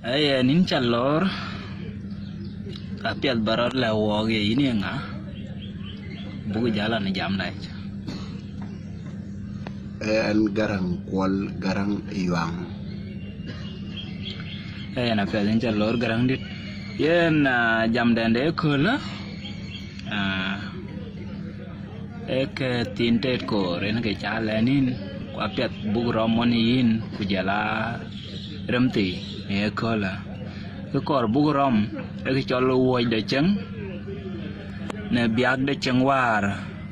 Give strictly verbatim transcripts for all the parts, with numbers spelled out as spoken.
Ee yen, yïn ca lor, apiɛth ba rɔt lɛ̈k wɔɔk ye yïn ye ŋa, buk jäl an jam dac. Ee yen Garaŋ Kuɔl Garaŋ Yuaŋ. Ee yen apiɛth, yïn ca lor Garaŋ dït. Yen, ah, jamdɛn de ëköölë, ah, ee ke thiin tet koor yen ke ca lɛ̈k yïn, ku apiɛth buk rɔm wën yïn, ku jɔl a rem thii në ëköölë. Kë kɔɔr buk rɔm, ee kë cɔl wuɔ̈c de cieŋ, në biäk de cieŋ wäär,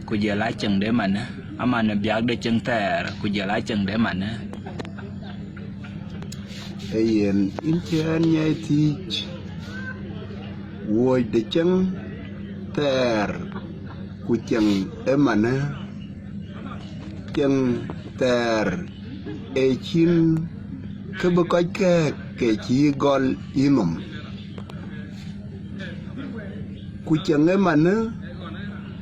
ku jɔl a cieŋ de manë, ama në biäk de cieŋ thɛɛr, ku jɔl a cieŋ de manë. Ee yen, yïn cï ɣɛn nyiɛc thiic, wuɔ̈c de cieŋ thɛɛr, ku cieŋ ë manë, cieŋ thɛɛr ë cïn kë bï kɔc kɛ̈ɛ̈k ke cï gɔl yïnhom. Ku cieŋ ë manë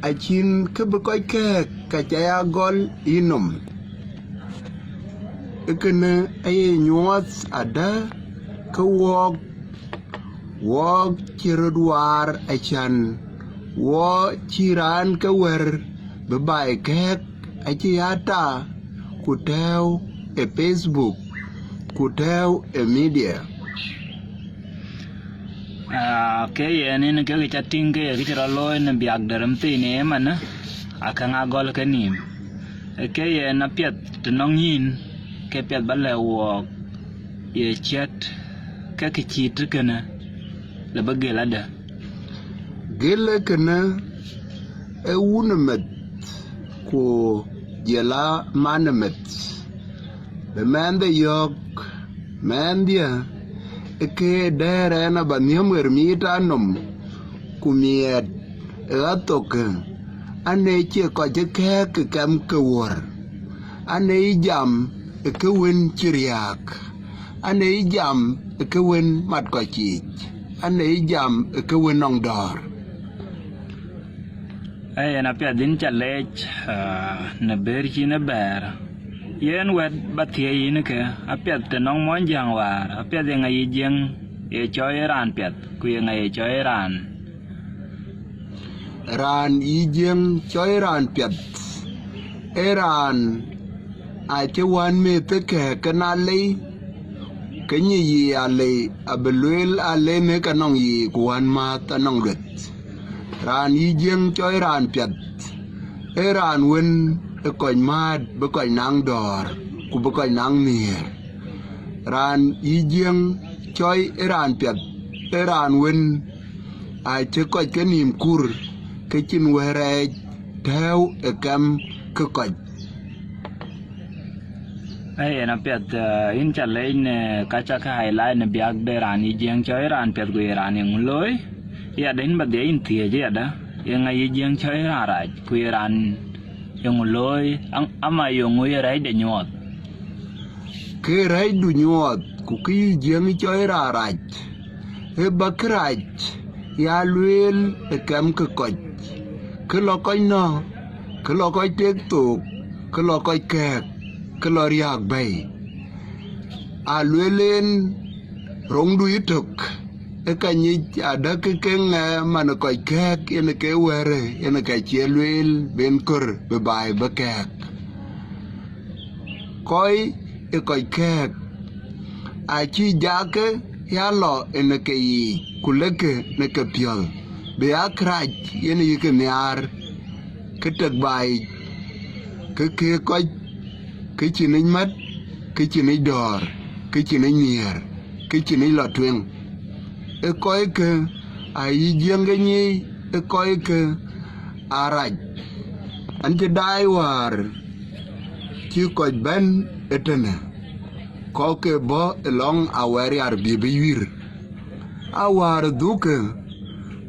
acïn kë bï kɔc kɛ̈ɛ̈k ke ca ya gɔl yïnhom. Ee kënë aye nyuɔɔth adë ke wɔɔk, wɔɔk cï röt waar acän, wɔɔk cï raan ke wɛ̈r bï baai kɛ̈ɛ̈k, acï ya ta ku tɛ̈ɛ̈u ë Facebook, ku tɛ̈ɛ̈u ë media. Ah, ke yen, yïn ke kë ca tïŋ ke ye kë cï rɔt looi në biäk de rem thii në ëmënë, akäŋ agɔl kenïïm. Ee ke yen apiɛth të nɔŋ yïn, ke piɛth ba lɛ̈k wɔɔk ye ciɛ̈t ke kë cït kënë, le bï gël adë. Gël ë kënë ee wun ë meth, ku jɔl a man ë meth. Bï mɛnhde yɔ̈ɔ̈k, mɛnhdiɛ̈, ee ke dɛ̈ɛ̈r ɣɛn aba nhiëm ɣer miit anɔm, ku miɛt ë ɣa thok, anë cie kɔc ë kɛ̈ɛ̈k ke kɛm ke wuɔ̈r, anë yï jam ë kë wën cï riääk, anë yï jam ë kë wën mat kɔc yiic, anë yï jam ë kë wën nɔŋ dɔ̈ɔ̈r. Ee yen apiɛth, yïn ca leec, ah, në bëër cïn ë bɛ̈ɛ̈r. Yen wɛ̈t ba thiëëc yïn ke, apiɛth të nɔŋ mony Jäŋ wäär, apiɛth yeŋa yï Jiëŋ ye cɔɔi ë raan piɛth, ku yeŋa ye cɔɔi ë raan? Raan yï Jiëŋ cɔɔi raan piɛth, ee raan acï wään meth ë kɛ̈ɛ̈k ke na lei, ke nyic yiic alei, abï lueel alei në ke nɔŋ yiic, ku wään määth anɔŋ lueth. Raan yï Jiëŋ cɔɔi raan piɛth, ee raan wën ë kɔc määt bï kɔc naŋ dɔ̈ɔ̈r, ku bï kɔc naŋ nhiëër. Raan yï Jiëŋ cɔɔi ë raan piɛth, ee raan wën acï kɔc kenïïm kur, ke cïn wëërɛɛc tɛ̈ɛ̈u ë kɛm ke kɔc. Ee yen apiɛth, eh, yïn ca leec në ka ca ke highlight në biäk de raan yï Jiëŋ cɔɔi raan piɛth, ku ye raan yeŋö looi? Yadë, yïn ba dhiɛl yïn thiëëc yadë, yeŋa yï Jiëŋ cɔɔi raan rac, ku ye raan yeŋö looi, am-, ama yeŋö ye rɛ̈ɛ̈cde nyuɔɔth? Ke rɛ̈ɛ̈cdu nyuɔɔth, ku kë yï Jiëŋ cɔɔi raan rac, ee ba kërac ya lueel ë kɛm ke kɔc, kë lɔ kɔc nɔ̈k, kë lɔ kɔc tek thook, kë lɔ kɔc kɛ̈ɛ̈k, kë lɔ riääk bɛ̈i. Alueel en, roŋdu yïtök, ë ka nyic adë ke ke ŋɛ man kɔc kɛ̈ɛ̈k yen ke wɛ̈ɛ̈rë, yen ke cie lueel ben kör bï baai bï kɛ̈ɛ̈k. Kɔc ë kɔc kɛ̈ɛ̈k acï jakë ya lɔ ë në ke yiic, ku lekë në ke piɔ̈l, bï ya kërac yen yï ke nhiaar, ke tek baai, ke keek kɔc, ke cïn yic mät, ke cïn yic dɔ̈ɔ̈r, ke cïn yic nhiëër, ke cïn yic lɔ tueŋ. Ë kɔckë ayï Jiëŋ ke nyic, ë kɔckë aa rac. An cï daai wäär cï kɔc bɛ̈n ëtënë, kɔc ke bɔ̈ ë lɔŋ Aweriar bï bï yuiir. Awäär dhukë,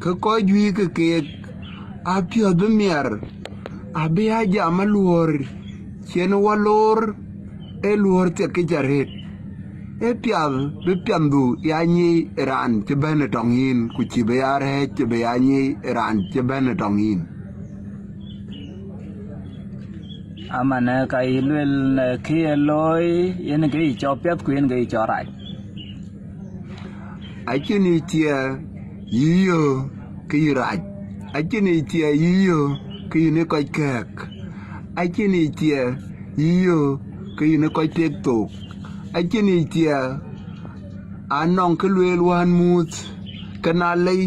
ke kɔc juëc ke keek apiɔ̈ɔ̈th bï miɛr, abï a jam aluɔ̈ɔ̈r cïn wɔ loor, ee luɔ̈ɔ̈r thiek ke ca rëët. Ee piath bï piɛnhdu ya nyic ë raan cï bɛ̈n ë tɔŋ yïn, ku cïï bï ya rɛ̈ɛ̈c cï bï ya nyic ë raan cï bɛ̈n ë tɔŋ yïn. Amanë ka yï lueel në kë ye looi, yen ke yï cɔk piɛth, ku yen ke yï cɔk rac. Acïn yic thiɛɛr yï yö ke yï rac, acïn yic thiɛɛr yï yö ke yïn ë kɔc kɛ̈ɛ̈k, acïn yic thiɛɛr yï yö ke yïn ë kɔc tek thook, acïn yic thiɛɛr anɔŋ kë lueel wään muth ke na lei,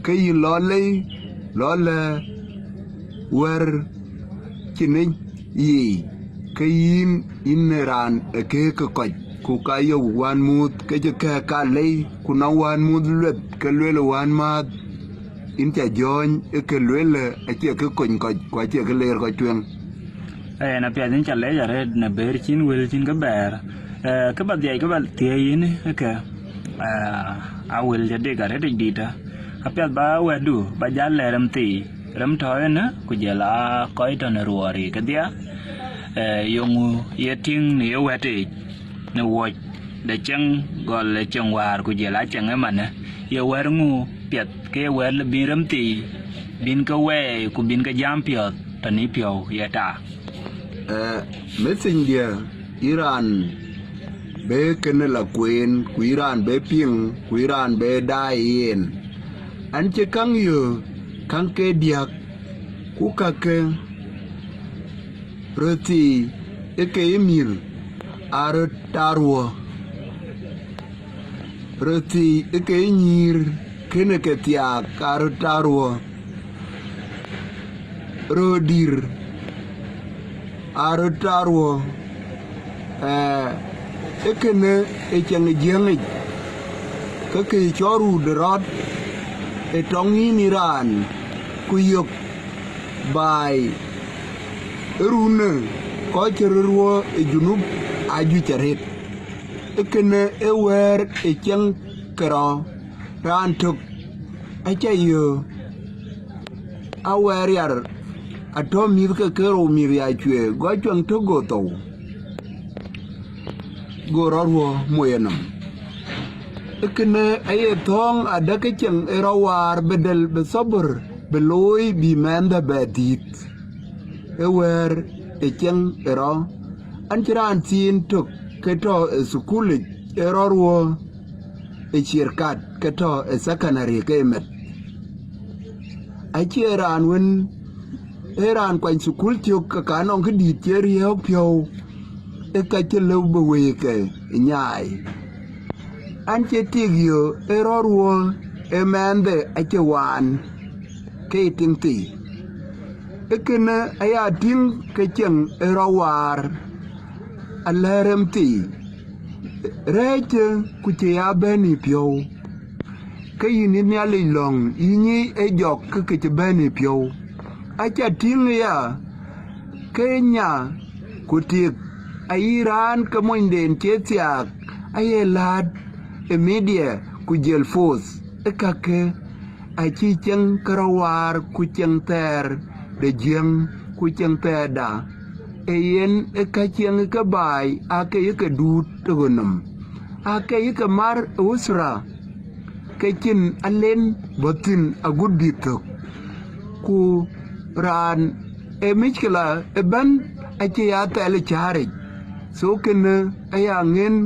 ke yïn lɔ lei, lɔ lɛ̈ɛ̈r wɛ̈ɛ̈r cïn ë yic, ke yïn, yïn ë raan ë keek ke kɔc, ku ka yök wään muth ke cï kɛ̈ɛ̈k ka lei, ku nɔŋ wään muth lueth ke lueel wään määth, yïn ca jɔ̈ɔ̈ny ë ke lueel acie kë kony kɔc, ku acie kë leer kɔc tueŋ. Yen apiɛth yïn ca leec arëët në bëër cïn wël cïn kë bɛ̈ɛ̈r. Eh, kë ba dhiɛc kë ba thiëëc yïn ë ke, eh, a wël ca dek arëët yic dïïtë. Apiɛth ba wɛ̈tdu ba jäl lɛ̈ɛ̈r rem thii, rem tɔ̈ ënë, ku jël aa kɔc tɔ̈ në ruɔɔr yiic kedhie, eh, yeŋu ye tïŋ në ye wɛ̈t yic, në wuɔ̈c de cieŋ gɔl ë cieŋ wäär, ku jël aa cieŋ ëmanë, ye wɛ̈t ŋu piɛth ke ye wɛ̈t lë bïn rem thii, bïn ke wɛɛi, ku bïn ke jam piɔ̈ɔ̈th tɔ̈ në piɔ̈u ye ta. Eh, message diɛ̈, yïn raan bë kënë la kueen, ku yïn raan bë piŋ, ku yïn raan bë daai yen. An cï käŋ yök, käŋ ke diäk, ku käkë röt thii ë ke yï mïth aa röt aa ruɔ̈. Röt thii ë ke nyïïr kënë ke thiaak aa röt aa ruɔ̈, röördït aa röt aa ruɔ̈, eh, ë kënë ë cieŋ ë jiëŋic, ke kë cɔl ruu de rɔt ë tɔŋ yïn yïn raan, ku yök baai ë runë kɔc cï röt ruɔ̈ ë Junub ajuëc arëët. Ë kënë ë wɛ̈ɛ̈r ë cieŋ ke rɔt, raan tök acä yök, a wɛɛr riar, atɔ̈ mïth ke kerou mïth ya cuëër, go cuɛŋ tök go thou, go rɔt ruɔ̈ moi enɔm. Ë kënë aye thɔ̈ɔ̈ŋ adäk ke cieŋ ë rɔt waar bï dɛl bï thabur bï looi bï mɛnhde bɛ dhiëëth. Ë wɛ̈ɛ̈r ë cieŋ ë rɔt, an cï raan thiin tök ke tɔ̈ ë thukulic ë rɔt ruɔ̈ ë ciɛɛr kat ke tɔ̈ ë secondary ke meth. Acie raan wën ë raan kuany thukul cök ke ka nɔŋ këdït cï riääk piɔ̈u, ë ka cï lëu bï wëike nyaai. An cï tik yök ë rɔt ruɔ̈ ë mɛnhde acï waan ke ye tiŋ thii. Ë kënë aya tïŋ ke cieŋ ë rɔt waar alɛ̈ɛ̈r rem thii, rɛ̈ɛ̈cë ku cï ya bɛ̈n ë piɔ̈u. Ke yïn ë Nhialic lɔ̈ŋ, yï nyic ë jɔk ke kë cï bɛ̈n ë piɔ̈u. Aca tïŋ aya ke nya ku tik, ayï raan ke monyden cie thiaak aye läät ë media ku jël post. Ë kakë acï cieŋ ke rɔt waar ku cieŋ thɛɛr de jiëŋ ku cieŋ thɛɛrda. Ee yen ë ka cieŋ ke baai aake yï ke duut ë ɣöt nɔm, aake yï ke mar ë uthra, ke cïn alen bɔ̈ thïn agut bï thök. Ku raan ë mickila ëbɛ̈n acï ya thɛl ë cääric. So kënë aya ŋën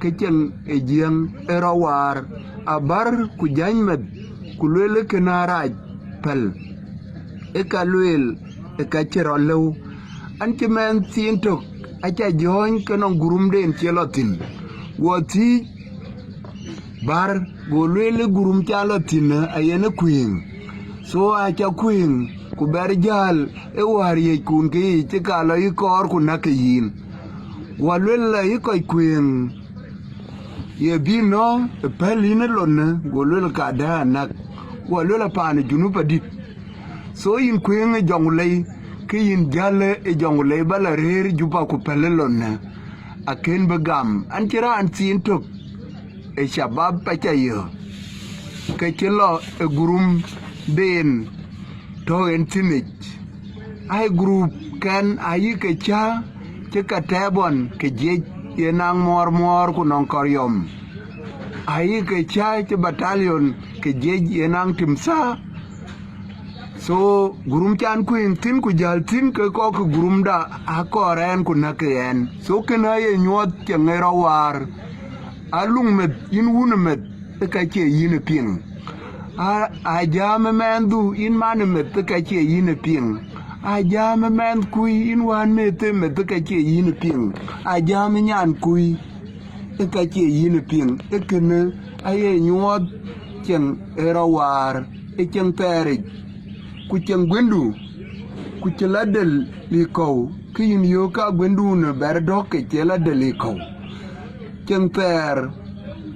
ke cieŋ ë jiëŋ ë rɔt waar abär ku jäny meth, ku lueel ë kënë arac päl. Ë ka lueel ë ka cï rɔt lëu. An cï mɛnh thiin tök aca jɔ̈ɔ̈ny ke nɔŋ gurumden cï lɔ thïn, guɔ thiëëc bär, go lueel ë gurum ca lɔ thïn ayen ë kuëëŋ. So aca kuëëŋ ku bɛr jäl ë wäär yiëckun ke yic cï ka lɔ yï kɔɔr ku näk ke yïn. Guɔ lueel la yï kɔc kuëëŋ ye bï nɔ̈ ë pɛ̈l yïn ë lonë, go lueel ka dɛ̈ anäk, guɔ lueel apaan ë Junub adït. So yïn kuëëŋ ë Jɔŋlei, ke yïn jäl ë Jɔŋlei ba la rëër Juba ku pɛ̈l ë lonë, akën bï gam. An cï raan thiin tök ë shabab aca yök, ke cï lɔ ë gurumden tɔ̈ en thïnic. Ai group kɛn ayï ke cä cï ke tɛɛp ɣɔn ke jiëc ye naŋ muɔɔr muɔɔr ku nɔŋ kɔriɔm. Ayï ke cä cï battalion ke jiëc ye naŋ tim thaa. So gurum can kuëëŋ thïn ku jäl thïn ke kɔk ke gurumda akɔɔr ɛn ku näk ke ɛn. So kënë aye nyuɔɔth cieŋ ë rɔt waar. Aluŋ meth, yïn wun ë meth, Ka cie yïn ë piŋ. A, a jääm ë mɛnhdu, yïn man ë meth, ka cie yïn ë piŋ. A jääm ë mɛnhkui, yïn wään meth ë meth, ka cie yïn ë piŋ. A jääm ë nyankui, ka cie yïn ë piŋ. Ee kënë aye nyuɔɔth cieŋ ë rɔt waar ë cieŋ thɛɛric, ku cieŋ guëndu, ku cï la del ë kɔ̈u, kë yïn yöök ka guënduun ë bɛ̈r dɔ̈k ke cie la del ë kɔ̈u. Cieŋ thɛɛr,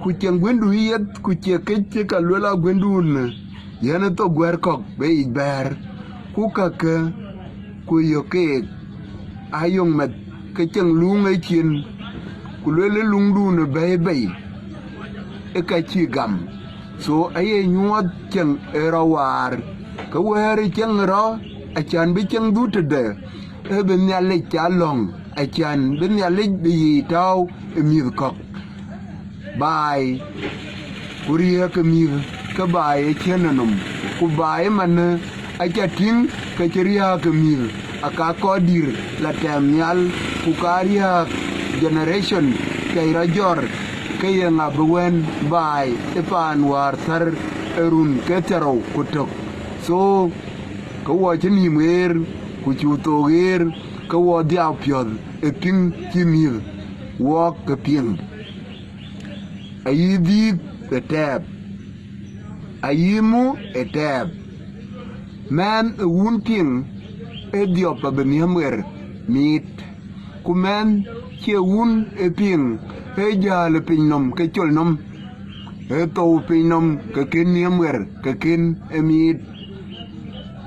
ku cieŋ guëndu yeth, ku cie këc cï ka luel a guënduun ë, yen ë thok guɛ̈ɛ̈r kɔ̈k bï yic bɛ̈ɛ̈r, ku kakë, ku yök keek, ayök meth ke cieŋ luŋ ë cin, ku luel ë luŋduun ë bɛ̈ɛ̈i bei, ë ka cï gam. So aye nyuɔɔth cieŋ ë rɔt waar, ke wɛ̈ɛ̈r ë cieŋ rɔt, acän bï cieŋ dhut tëde, ee bï Nhialic cä lɔ̈ŋ, acän bï Nhialic bï yiic tääu ë mïth kɔ̈k. Baai, ku riääk ë mïth ke baai ë cïn ë nɔm, ku baai ëmanë aca tïŋ ke cï riääk ë mïth, aka kɔc dïr la tɛɛm nhial, ku ka riääk generation ke rɔt jɔr, ke ye ŋa bï wën baai ë paan wäär thär ë run ke thiärou ku tök? So, ke wɔ cï nïïm ɣeer, ku cuk thok ɣeer, ke wɔ dhiau piɔ̈th ë piŋ cï mïth wɔɔk ke piŋ. Ayï dhiith ë tɛɛp, ayï mu ë tɛɛp. Mɛnh ë wun piŋ ë dhiɔp abï nhiëm ɣer miit, ku mɛnh cie wun ë piŋ ë jääl ë piny nɔm ke col nɔm, ë thou piny nɔm ke kën nhiëm ɣer ke kën ë miit.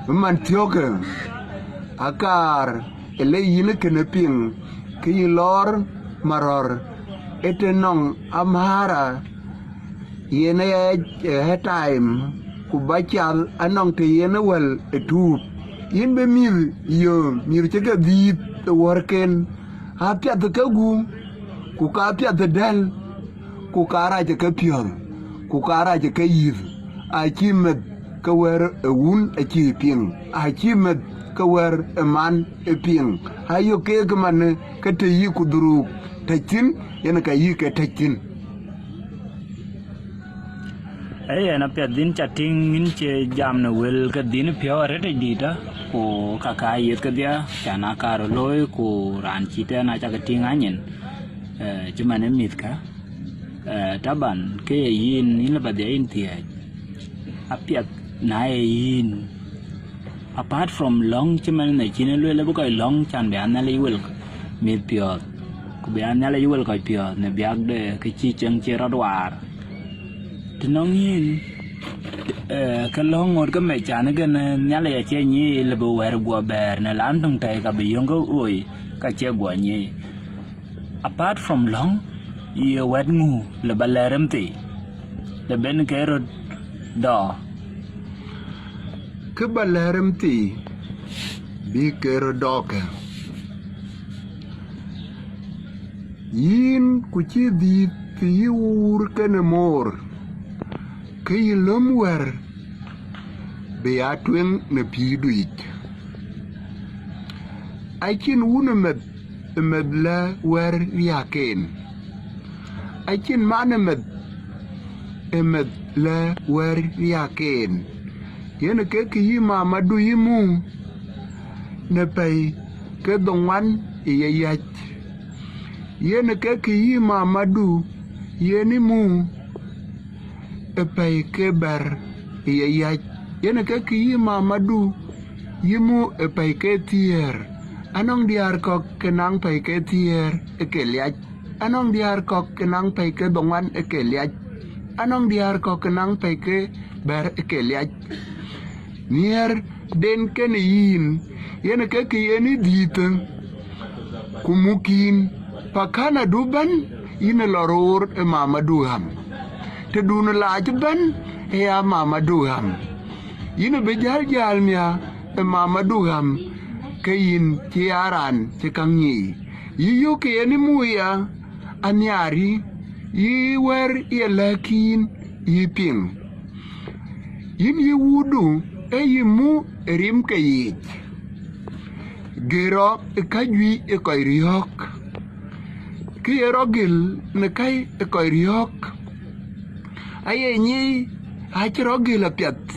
Ë man thiɔ̈kë, akaar ë le yïn ë kënë piŋ, ke yïn lɔɔr marɔ̈r ë të nɔŋ amäära yen ë ɣɛɛc ë ɣɛ̈t time, ku ba cath anɔŋ të yen ë wël ë tuup. Yïn bï mïth yöök, mïth cï ke dhiith ë wärken, apiath ë keguum, ku ka piath ë dɛ̈l, ku ka rac ë kepiɔ̈ɔ̈th, ku ka rac ë keyïth, acï meth ke wɛ̈ɛ̈r ë wun acï piŋ, acï meth ke wɛ̈ɛ̈r ë man ë piŋ. Ayök keek ëmanë ke të yï ku dhuruuk tɛ̈c thïn, yen ka yï ke tɛ̈c thïn. Ee, yen apiɛth dhïn ca tïŋ, yïn cie jam në wël ke dhïn piɔ̈u arëët ë dïïtë, ku ka ka yeth kedhie, can aa kaar looi, ku raan cït ɛn acakï tïŋ anyin, ee, cï man ë mïthkä. Ee, taban, ke ye yïn, yïn lë ba dhiɛl yïn thiëëc. Apiɛth na ye yïn, apart from lɔ̈ŋ cï man në cïn ë lueel abï kɔc lɔ̈ŋ can bï a Nhialic wel mïth piɔ̈ɔ̈th, ku bï a Nhialic wel kɔc piɔ̈ɔ̈th në biäkde ke cï cieŋ cie rɔt waar. Të nɔŋ yïn, ee, ke lɔ̈ŋ ŋot ke mec can ë kën, ee, Nhialic acie nyic lë bï wɛ̈ɛ̈r guɔ bɛ̈ɛ̈r në lan töŋ tɛ̈i ka bï yöŋ ke ɣoi ka cie guɔ nyic. Apart from lɔ̈ŋ, ye wɛ̈t ŋu lë ba lɛ̈ɛ̈r ë mthii, lë ben ke röt dɔɔk? Kë ba lɛ̈ɛ̈r ë mthii, bï ke röt dɔɔkë. Yïn ku cï dhiith yï wuur kenë moor, ke yï löm wɛ̈ɛ̈r bï a tueŋ në pïïrdu yic. Acïn wun ë meth ë meth lɛ̈ wɛ̈ɛ̈r riääk en. Acïn man ë meth ë meth lɛ̈ wɛ̈ɛ̈r riääk en. Yen ke kë yï mamadu yï mu në pɛ̈i ke dhoŋuan ë ye yäc. Yen ke kë yï mamadu yen yï mu ë pɛ̈i ke bɛ̈r ë ye yäc. Yen ke kë yï mamadu yï mu ë pɛ̈i ke thiëër. Anɔŋ diäär kɔ̈k ke naŋ pɛ̈i ke thiëër ë ke liac. Anɔŋ diäär kɔ̈k ke naŋ pɛ̈i ke dhoŋuan ë ke liac. Anɔŋ diäär kɔ̈k ke naŋ pɛ̈i ke bɛ̈r ë ke liac. Nhiëërden kenë yïn, yen ke kë yen ë dhiëëthë, ku muk yïn, pakänadu ëbɛ̈n, yïn ë lɔ roor ë mamadu ɣäm. Tëdun ë laac ëbɛ̈n, ë ya mamadu ɣäm. Yïn ë bï jäl jäl nhiaar ë mamadu ɣäm, ke yïn cï ya raan cï käŋ nyic. Yï yöök ke yen ë mu ya, anhiaar yï, yï wɛ̈ɛ̈r ye lɛ̈k yïn, yï piŋ. Yïn yï wuurdu, ee yï mu ë rim ke yiic. Gël rɔt ë käjuëc ë kɔc riɔ̈ɔ̈k, kë ye rɔt gël në käi ë kɔc riɔ̈ɔ̈k, Aye nyic, acï rɔt gël apiɛth,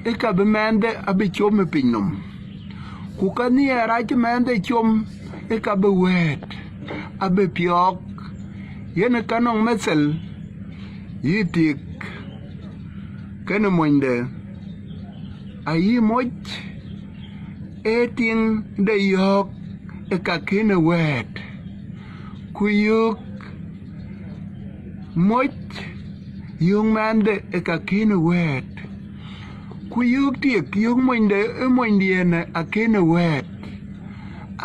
ë ka bï mɛnhde abï com ë piny nɔm. Ku ka nhiɛɛr acï mɛnhde com, ë ka bï wɛ̈ɛ̈t abï piɔ̈ɔ̈k. Yen ë ka nɔŋ methel, yï tik kenë monyde, ayï moc ë tiŋde yɔ̈ɔ̈k ë ka kënë wɛ̈ɛ̈t, ku yöök moc yöök mɛnhde ë ka kënë wɛ̈ɛ̈t, ku yöök tik yöök monyde ë monydiɛ̈n akënë wɛ̈ɛ̈t.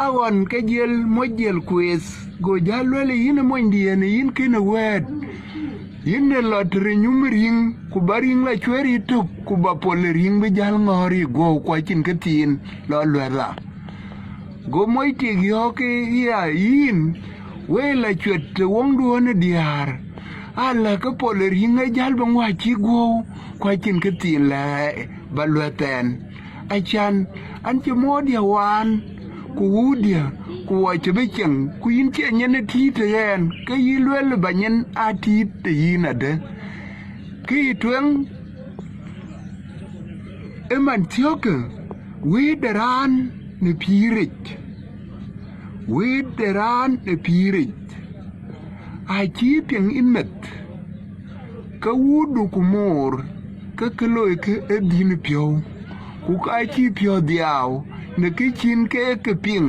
Aɣɔn ke jiël moc jiël kueeth, go jäl lueel, yïn ë monydiɛ̈n, yïn kënë wɛ̈ɛ̈t, yïn ë lɔ të rï nyum rïŋ, ku ba rïŋ la cuëër yï tök, ku ba pol ë rïŋ bï jäl ŋɔ̈ɔ̈r yï guɔ̈u, ku acïn këthiin lɔ luɛ̈tha. Go moc tik yɔ̈ɔ̈k ë ya, yïn, wëi la cuet të wöŋduön ë diäär, alä ke pol ë rïŋ ë jäl bï ŋuäc yï guɔ̈u, ku acïn këthiin lɛ ba luɛ̈th ɛn. Acan, an cï moodiɛ̈ waan, ku wuudiɛ̈, ku wɔ cï bï cieŋ, ku yïn cie nyin ë tiit ë ɣɛn, ke yï lueel ba nyin aa tiit ë yïn adë? Kë yï tueŋ ë man thiɔ̈kë, wëët de raan në pïïric, wëët de raan në pïïric, acï piɛŋ yïn meth, ke wuutdu ku moor, ke kë loikë ë dhïn piɔ̈u, ku ka cï piɔ̈ɔ̈th dhiau në kë cïn keek ke piŋ,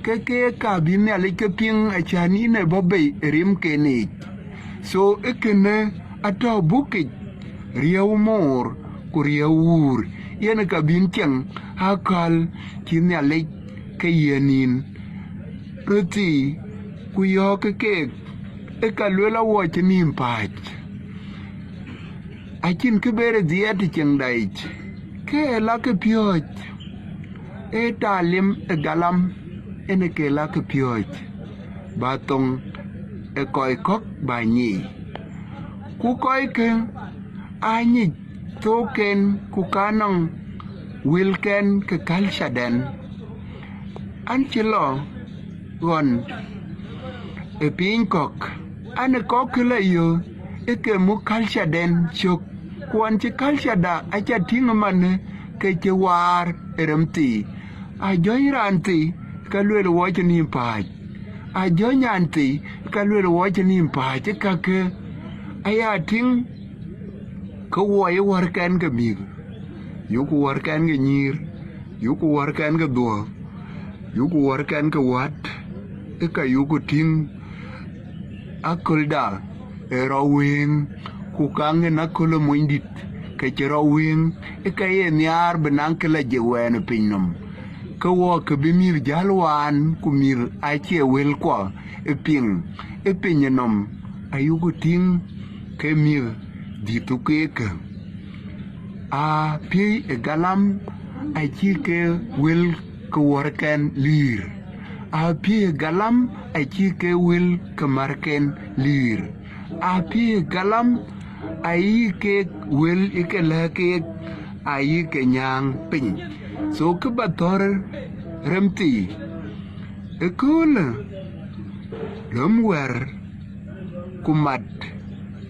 ke keek ka bï Nhialic ke piŋ, acan yïn ë bɔ̈ bei ë rimken yiic. So, ë kënë atɔ̈ bukic, riëëu moor ku riëëu wuur, yen ka bïn cieŋ akäl cï Nhialic ke yiën yïn. Röt thii, ku yɔ̈ɔ̈k keek, ë ka lueel awuɔc ë nïïm pääc. Acïn kë bërë dhiɛɛt ë cieŋda yic, ke ë lakë piɔ̈ɔ̈c, ë taalim ë galam, en ë ke lakë piɔ̈ɔ̈c, ba thoŋ ë kɔc kɔ̈k ba nyiic. Ku kɔckë aa nyic thookken, ku ka nɔŋ wëlkɛn ke culture dɛn. An cï lɔ ɣɔn ë piny kɔ̈k, an ë kɔckë la yök ë ke muk culture dɛn cök, ku ɣɔn cï culture da aca tïŋ ëmanë ke cï waar ë rem thii. A jɔ̈ny raan thii, ka lueel wuɔc ë nïïm pääc. A jɔ̈ny nyan thii, ka lueel wuɔc ë nïïm pääc. Ë kakë aya tïŋ ke wuɔi ë wärkɛn ke mïth, yuku wärkɛn ke nyïïr, yuku wärkɛn ke dhuɔ̈k, yuku wärkɛn ke wät, ë ka yuku tïŋ aköölda ë rɔt wëëŋ, ku kaŋ en aköl ë monydït ke cï rɔt wëëŋ, ë ka ye nhiaar bï naŋ kë la jek wɛɛn ë piny nɔm. Ke wɔ ke bï mïth jäl waan, ku mïth acie wëlkuɔ ë piŋ ë piny ë nɔm, ayuku tïŋ ke mïth dhïth thuk keek kë. Aa piëi ë galam acï ke wël ke wärkɛn lïïr, aa piëi ë galam acï ke wël ke märken lïïr, aa piëi ë galam ayï keek wël ë ke lɛ̈k keek, ayï ke nyääŋ piny. So kë ba thɔ̈r rem thii ëköölë, löm wɛ̈r ku mat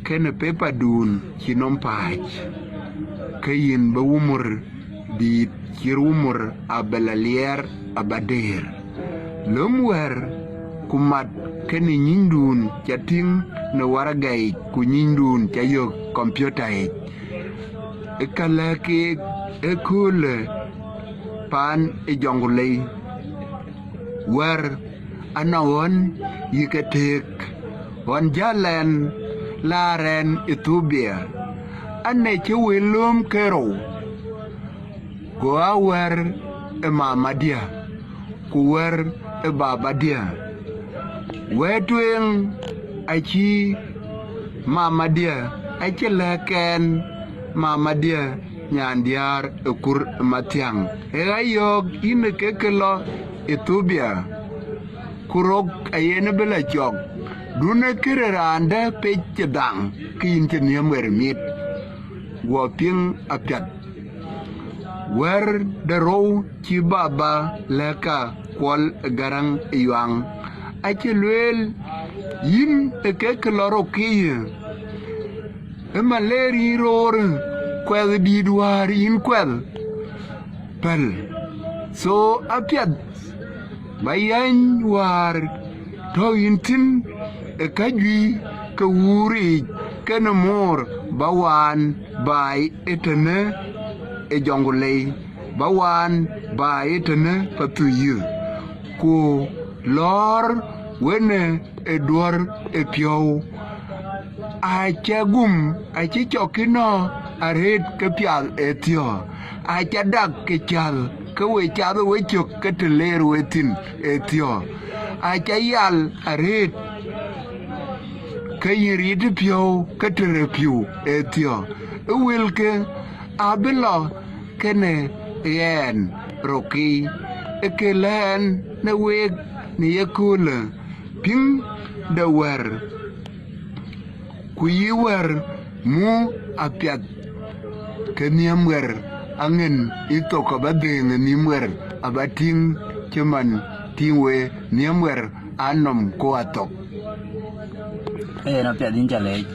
kenë pepadun cï nɔm pääc, ke yïn bï wumur dïït cït wumur abël aliɛɛr aba dëër. Löm wɛ̈r ku mat kenë nyïnydun ca tïŋ në waragaic, ku nyïnydun ca yök computeric. Ë ka lɛ̈k keek ëköölë paan ë Jɔŋlei, wɛ̈r anɔŋ ɣɔn yï ke tëëk, ɣɔn jäl ɛn laar ɛn Ethiopia, an ë cï wël lööm ke rou, go aa wɛ̈r ë mamadiɛ̈, ku wɛ̈r ë babadiɛ̈. Wɛ̈t tueŋ acï mamadiɛ̈ acï lɛ̈k ɛn, mamadiɛ̈ nyan diäär ë kur ë Mathiäŋ, ë ɣa yɔ̈ɔ̈k yïn ë kek ke lɔ Ethiopia, ku rok ayen bï la cɔk, dun ë kërë raan dɛ̈ pec cï dhaŋ, ke yïn cï nhiëm ɣer mit, guɔ piŋ apiɛth. Wɛ̈r de rou cï baba lɛ̈k ka Kuɔl ë Gäräŋ ë Yuaŋ, acï lueel, yïn ë kek ke lɔ rok kë yï, Ë malaria roor, kuɛth dït wäär yïn kuɛth päl. So apiɛth ba yäny wäär tɔ̈ yïn thïn ë käjuëc ke wuur yiic kenë moor, ba waan baai ëtënë ë Jɔŋlei, ba waan baai ëtënë Pathuyith, ku lɔ̈ɔ̈r wenë ë duɔ̈r ë piɔ̈u. Acä gum, acï cɔk kï nɔ̈k arëët ke piath ë thiɔ̈k, acä dak ke cäth ke we cath ë wecök ke të leer we thïn ë thiɔ̈k, acä yal arëët ke yïn riit ë piɔ̈u ke të rëpiu ë thiɔ̈k. Ë wëlkë abï lɔ kenë ɣɛn rokii, ë ke lɛ̈ɛ̈n në week në ye köölë, piŋ de wɛ̈r, ku yï wɛ̈r mu apiath ke nhiëm wɛ̈r, aŋën ë thok aba dhëëŋ ë nhiëm wɛ̈r, aba tïŋ cï man tïŋ we nhiëm wɛ̈r anɔm ku athok. Ee, na piɛth yïn ca leec.